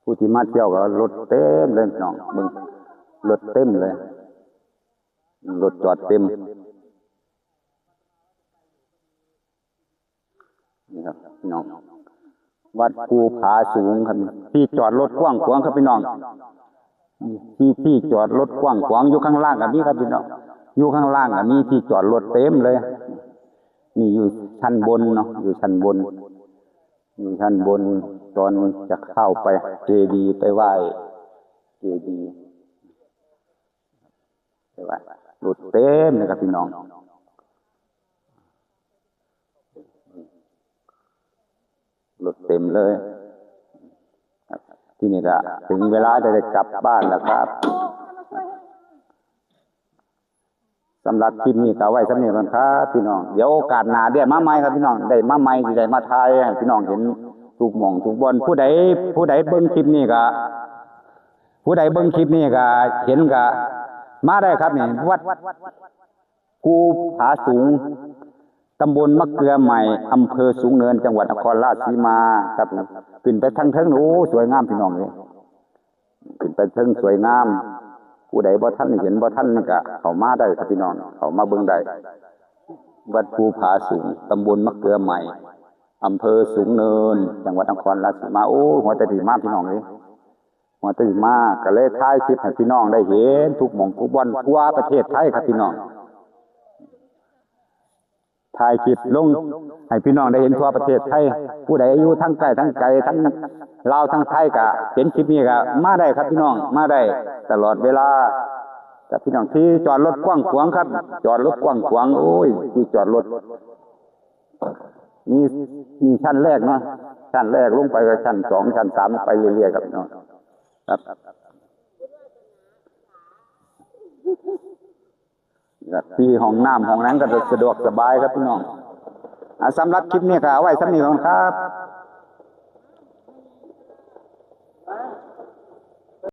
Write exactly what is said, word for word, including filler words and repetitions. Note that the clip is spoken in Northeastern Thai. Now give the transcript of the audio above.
ผู้ที่มาเที่ยวก็รถเต็มเลยพี่น้อง เบิ่ง รถเต็มเลย รถจอดเต็ม นี่ครับพี่น้อง วัดภูผาสูงครับ ที่จอดรถกว้างขวางครับพี่น้อง ที่ ที่จอดรถกว้างขวาง อยู่ข้างล่างก็มีครับพี่น้อง อยู่ข้างล่างก็มีที่จอดรถเต็มเลย นี่อยู่ชั้นบนเนาะ อยู่ชั้นบน อยู่ชั้นบน ตอนจะเข้าไปเจดีย์ ไปไหว้เจดีย์ ไปไหว้ รถเต็มเลยครับพี่น้อง รถเต็มเลยครับ ที่นี่ก็ถึงเวลาจะได้กลับบ้านแล้วครับ สำหรับคลิปนี้ก็เอาไว้ส่ำนี้ก่อนครับพี่น้อง เดี๋ยวโอกาสหน้าได้มาใหม่ครับพี่น้อง ได้มาใหม่ สิได้มาถ่ายให้พี่น้องเห็นทุกหม่องทุกบ่อน ผู้ใด ผู้ใดเบิ่งคลิปนี้ก็ ผู้ใดเบิ่งคลิปนี้ก็เห็นก็มาได้ครับนี่ วัดภูผาสูง ตำบลมะเกลือใหม่ อำเภอสูงเนิน จังหวัดนครราชสีมาครับ ขึ้นไปทางเทิง โอ้ สวยงามพี่น้องเอ้ย ขึ้นไปเทิงสวยงาม ผู้ใดบ่ทันเห็นบ่ทันนี่ก็เข้ามาได้ครับพี่น้อง เข้ามาเบิ่งได้ วัดภูผาสูง ตำบลมะเกลือใหม่ อำเภอสูงเนิน จังหวัดนครราชสีมา โอ้ หัวแต่ดีมากพี่น้องเอ้ย หัวแต่ดีมาก ก็เลยถ่ายคลิปให้พี่น้องได้เห็นทุกหม่องทุกบ่อนทั่วประเทศไทยครับพี่น้อง ถ่ายคลิปลงให้พี่น้องได้เห็นทั่วประเทศไทย ผู้ใดอยู่ทั้งใกล้ทั้งไกล ทั้งลาวทั้งไทยก็เห็นคลิปนี้ก็มาได้ครับพี่น้อง มาได้ตลอดเวลา กับพี่น้อง ที่จอดรถกว้างขวางครับ จอดรถกว้างขวาง โอ้ย ที่จอดรถ มี มีชั้นแรกเนาะ ชั้นแรกลงไปก็ชั้นสอง ชั้นสาม ไปเรื่อยๆครับพี่น้อง ครับ ครับ ที่ห้องน้ำห้องนั้นก็สะดวกสบายครับพี่น้อง อ่ะ สำหรับคลิปนี้ก็เอาไว้ส่ำนี้ก่อนครับ